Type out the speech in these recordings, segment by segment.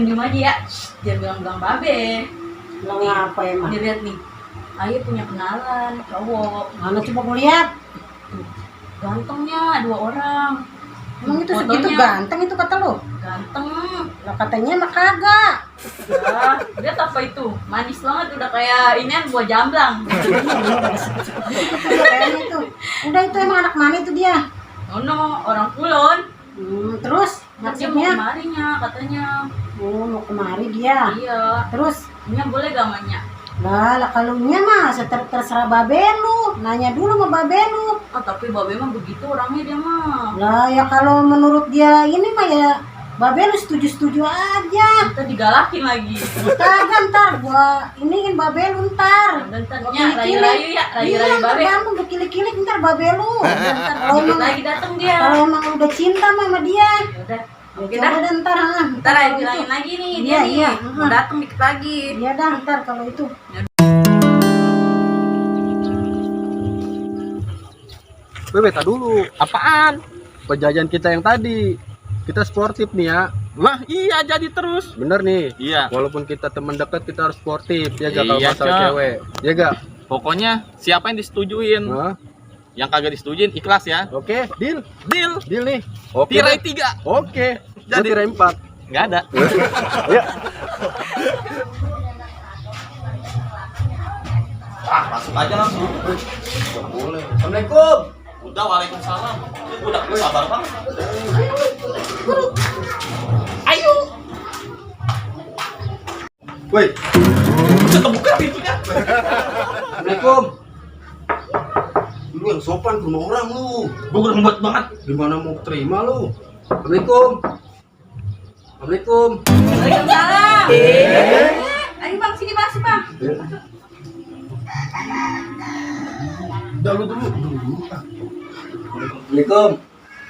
diem aja ya. Dia bilang babe. Bilang apa emang? Dia lihat nih. Ayo punya kenalan cowok. Mana coba gue lihat. Gantengnya 2 orang. Emang itu Fotonya segitu ganteng itu kata lu? Ganteng. Lah katanya mah kagak. Ya, lihat apa itu? Manis banget udah kayak inian buah jamblang. Kayaknya itu. Udah itu emang anak mana itu dia? No, orang Kulon. Terus Dia mau maksudnya? kemarinya katanya. Oh, mau kemari dia. Iya. Terus Nya boleh gak mamanya? lah kalau nya mah terserah babe lu. Nanya dulu sama babe lu. Oh, tapi babe mah begitu orangnya dia mah. Lah ya kalau menurut dia ini mah ya babe lu setuju-setuju aja. Kita digalakin lagi. Kagak ntar gua iniin babe lu ntar. Dan Gua tanya rayu-rayu ya, rayu-rayu Iya, babe. kamu berkilik-kilik ntar babe lu. Ntar Kalau dikit emang lagi datang dia. kalau emang udah cinta sama dia, Udah. Oke coba dah. dah ntar. Ntar ayo bilangin lagi nih dia nih. Iya. Mau datang dikit lagi. Iya dah ntar kalau itu. Beta dulu. Apaan? Penjajan kita yang tadi. Kita sportif nih ya. Lah iya jadi terus. Bener nih. Iya. Walaupun kita teman dekat kita harus sportif ya gak kalau Iya, masalah Cok. cewek. Ya gak? Pokoknya siapa yang disetujuin, Hah? yang kagak disetujuin ikhlas ya. Oke, deal. Deal. Deal nih. Oke. Tirai deh. 3. Oke. Jadi tirai 4. Nggak ada. Ya. Ah, masuk aja langsung. Gak boleh. Assalamualaikum. Udah, waalaikumsalam. Udah sabar bang. Ayo. Woi. Bisa buka pintunya. Assalamualaikum. Lu yang sopan ke rumah orang lu. Gue udah ngebet banget. Gimana mau terima lu? Assalamualaikum. Assalamualaikum. Waalaikumsalam. Ayo bang sini bang, sini bang. Udah lu dulu. Assalamualaikum.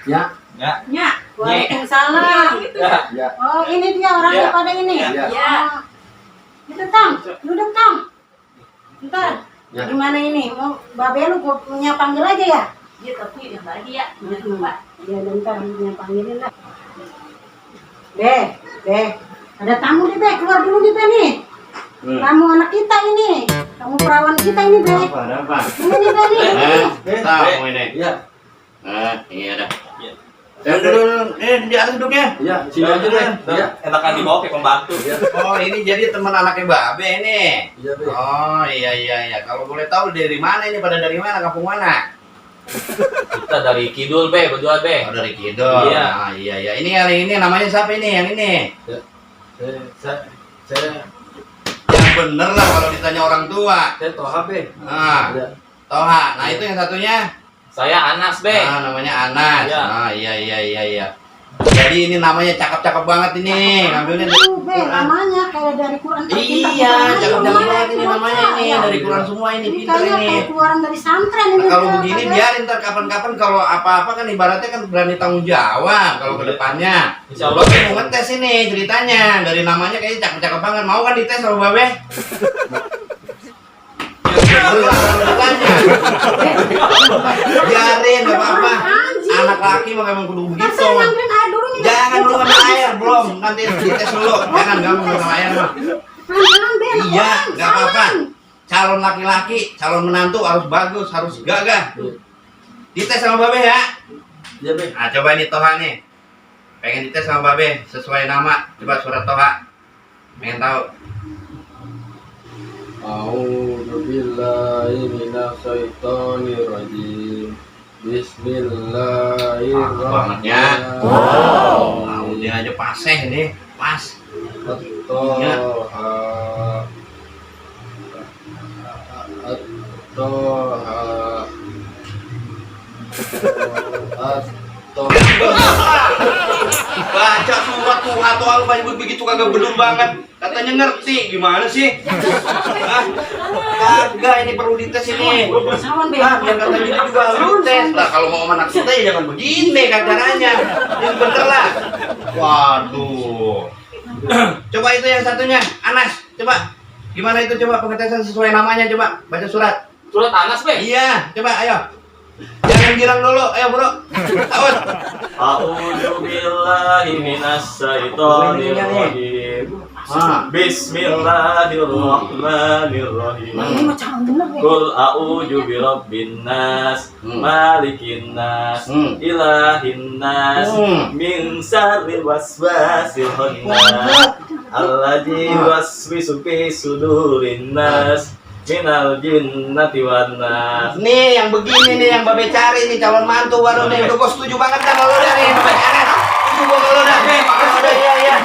Ya. Ya. Nya. Waalaikumsalam. Ya. Ya. Oh ini dia orangnya Iya. pada ini. Iya. Ya. Itu Tang, duduk Tang. Ntar, Ya. gimana ini? Mau babe lu gua punya panggil aja ya? Dia tapi yang tadi ya. Iya, bentar punya panggilin lah. Be, ada tamu nih Be, keluar dulu nih Be nih. Tamu anak kita ini, tamu perawan kita ini Be. Ada apa? Ini nih Be nih. Tahu ini. Ya. Iya dah. Duduk. Di atas duduknya. Ya, sini aja deh. Ya. Enakan dibawa kayak pembantu. Oh, ini jadi teman anaknya Babe ini. Iya, Be. Oh, iya. Kalau boleh tahu dari mana ini? Pada dari mana? Kampung mana? Kita dari Kidul be, berdua be. Oh, dari Kidul. Iya. Iya. Ini yang ini namanya siapa ini? Yang ini. Saya Yang bener lah kalau ditanya orang tua. Toha, Be. Nah, Ya. Toha. Nah, itu yang satunya. Saya Anas be. Namanya Anas. Iya. Iya. Jadi ini namanya cakep-cakep banget ini. Ngambilnya Aduh Be, namanya kayak dari Quran tercinta. Iya, cakep-cakep banget ini Quran. namanya ini. Dari Quran semua ini, Ini pintar kayaknya ini. kayak keluaran dari santren ini. Nah, kalau Be, begini kagak? biarin ntar kapan-kapan kalau apa-apa kan ibaratnya kan berani tanggung jawab kalau ke depannya. Insya Allah. Babe mau ngetes ini ceritanya dari namanya kayaknya cakep-cakep banget. Mau kan dites sama Babe? Biarin gak apa-apa. Anak laki mah emang kudu Kan begitu. saya ngambilin air dulu nih. Jangan dulu ambil air belum, nanti dites dulu. Jangan kamu ambil air mah. Pelan-pelan Be, anak Iya, orang, nggak apa-apa. sawan. Calon laki-laki, calon menantu harus bagus, harus gagah. Dites sama Babe ya. Ya, Be. Nah, coba ini Toha nih. Pengen dites sama Babe sesuai nama. Coba surat Toha. Pengen tahu. A'udzu billahi minasyaitonir rajim. Bismillahirrahmanirrahim. Wow, dia aja paseh nih, pas. At-Toha. At-Toha. At-Toha. Baca surat Toha atau apa begitu kagak bener banget. Katanya ngerti, gimana sih? Hah? Kagak, ini perlu dites ini. Sawan Be. Nah, yang kata gitu juga harus dites. Lah kalau mau sama anak kita ya jangan begini kan caranya. Yang bener lah. Waduh. Coba itu yang satunya, Anas. Coba. Gimana itu coba pengetesan sesuai namanya coba. Baca surat. Surat Anas be. Iya, coba ayo. Jangan girang dulu, ayo bro. Awas. A'udzu billahi minasyaitonir rajim. Bismillahirrahmanirrahim. Ini macam bener nih. Qul a'udzu birabbin nas, malikin nas, ilahin nas, min syarril waswasil khannas, alladzi yuwaswisu fi sudurin nas, minal jinnati wan nas. Nih yang begini nih yang Babe cari nih calon mantu baru nih. Udah gua setuju banget sama lo dah nih. Setuju gua sama lo dah. Udah iya iya.